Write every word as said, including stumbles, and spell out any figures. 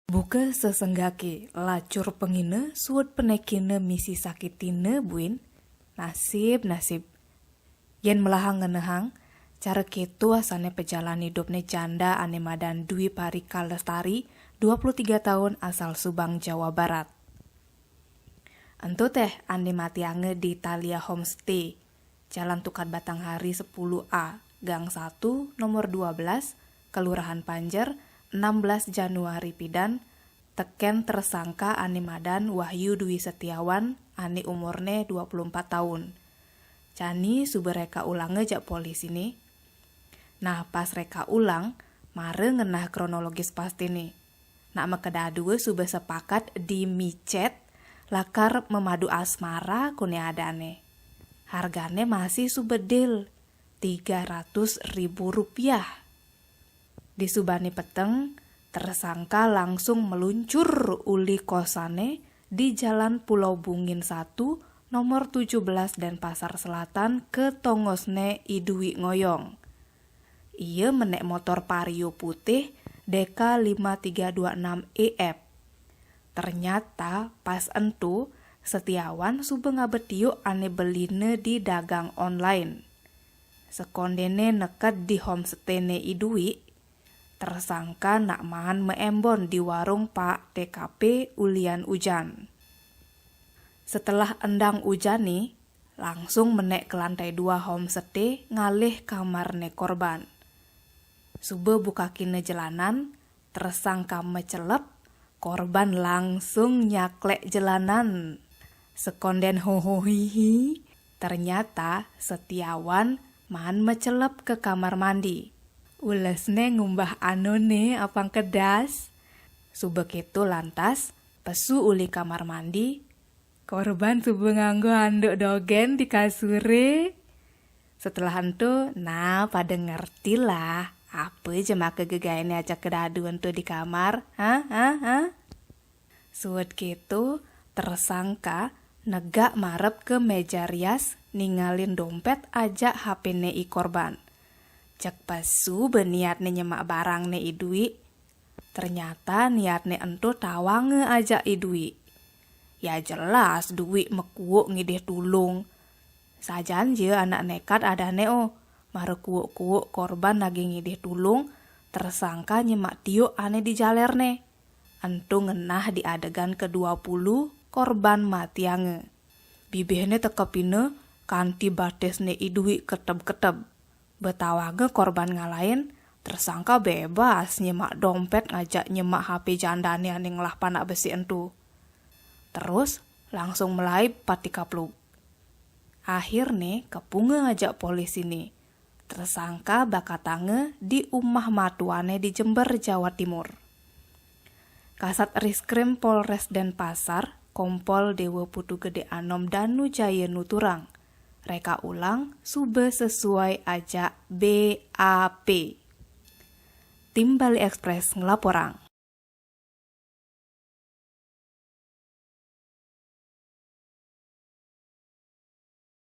Buka sesenggake lacur pengina suud penekina misi sakitina buin. Nasib, nasib. Yen melahang ngenehang, cara keto asane pejalan idupne janda ane madan Dwi Parika Lestari, dua puluh tiga tahun, asal Subang, Jawa Barat. Ento teh ane matiange di Talia Homestay, Jalan Tukad Batanghari sepuluh A, Gang satu, nomor dua belas, Kelurahan Panjer, enam belas Januari pidan, teken tersangka ane madan Wahyu Dwi Setiawan ane umurne dua puluh empat tahun. Jani suba reka ulange jak polisine. Nah, pas reka ulang, mara ngenah kronologis pastine. Nak makeda dua suba sepakat di micet lakar memadu asmara kune adane. Hargane masih suba deal, tiga ratus ribu rupiah. Di subane peteng, tersangka langsung meluncur uli kosane di Jalan Pulau Bungin satu, nomor tujuh belas Denpasar Selatan, ke tongosne I Dwi Ngoyong. Ia menek motor Vario putih D K lima tiga dua enam E F. Ternyata pas entu, Setiawan suba ngaba tiuk ane beline di dagang online. Sekondene neked di homestay-ne I Dwi, tersangka nak maan meembon di warung pak T K P ulian ujan. Setelah endang ujane, langsung menek ke lantai dua homestay ngalih kamarne korban. Suba bukakina jelanan, tersangka mecelep, korban langsung nyaklek jelanan. Sekonden hohohihi, ternyata Setiawan maan mecelep ke kamar mandi. Ulesne ngumbah anone apang kedas. Suba keto lantas, pesu uli kamar mandi. Korban suba nganggo anduk dogen di kasure. Setelah ento, nah, pada ngerti lah, apa jemaka gegaene ajak kedadu ento di kamar. Ha, ha, ha? Suud keto, tersangka negak marep ke meja rias, ningalin dompet ajak H P-ne I korban. Cek pesu be niatne nyemak barangne I Dwi. Ternyata niatne ento tawange ajak I Dwi. Ya jelas Dwi mekuuk ngidih tulung. Sajan ja anak nekat adane, oh, mara kuuk-kuuk korban nagih ngidih tulung, tersangka nyemak tiuk ane di jalerne. Ento ngenah di adegan kedua puluh, korban matiange. Bibihne tekepina kanti batisne I Dwi keteb-keteb. Be tawange korban ngalahin, tersangka bebas nyemak dompet ngajak nyemak H P jandane ane ngelah panak besik entu. Terus langsung melaib pati kaplug. Akhirne kepunga ajak polisine. Tersangka bakatanga di umah matuane di Jember, Jawa Timur. Kasat Reskrim Polres Denpasar, Kompol Dewa Putu Gede Anom Danu Jaya nuturang, reka ulang suba sesuai ajak B A P. Tim Bali Express ngelaporang.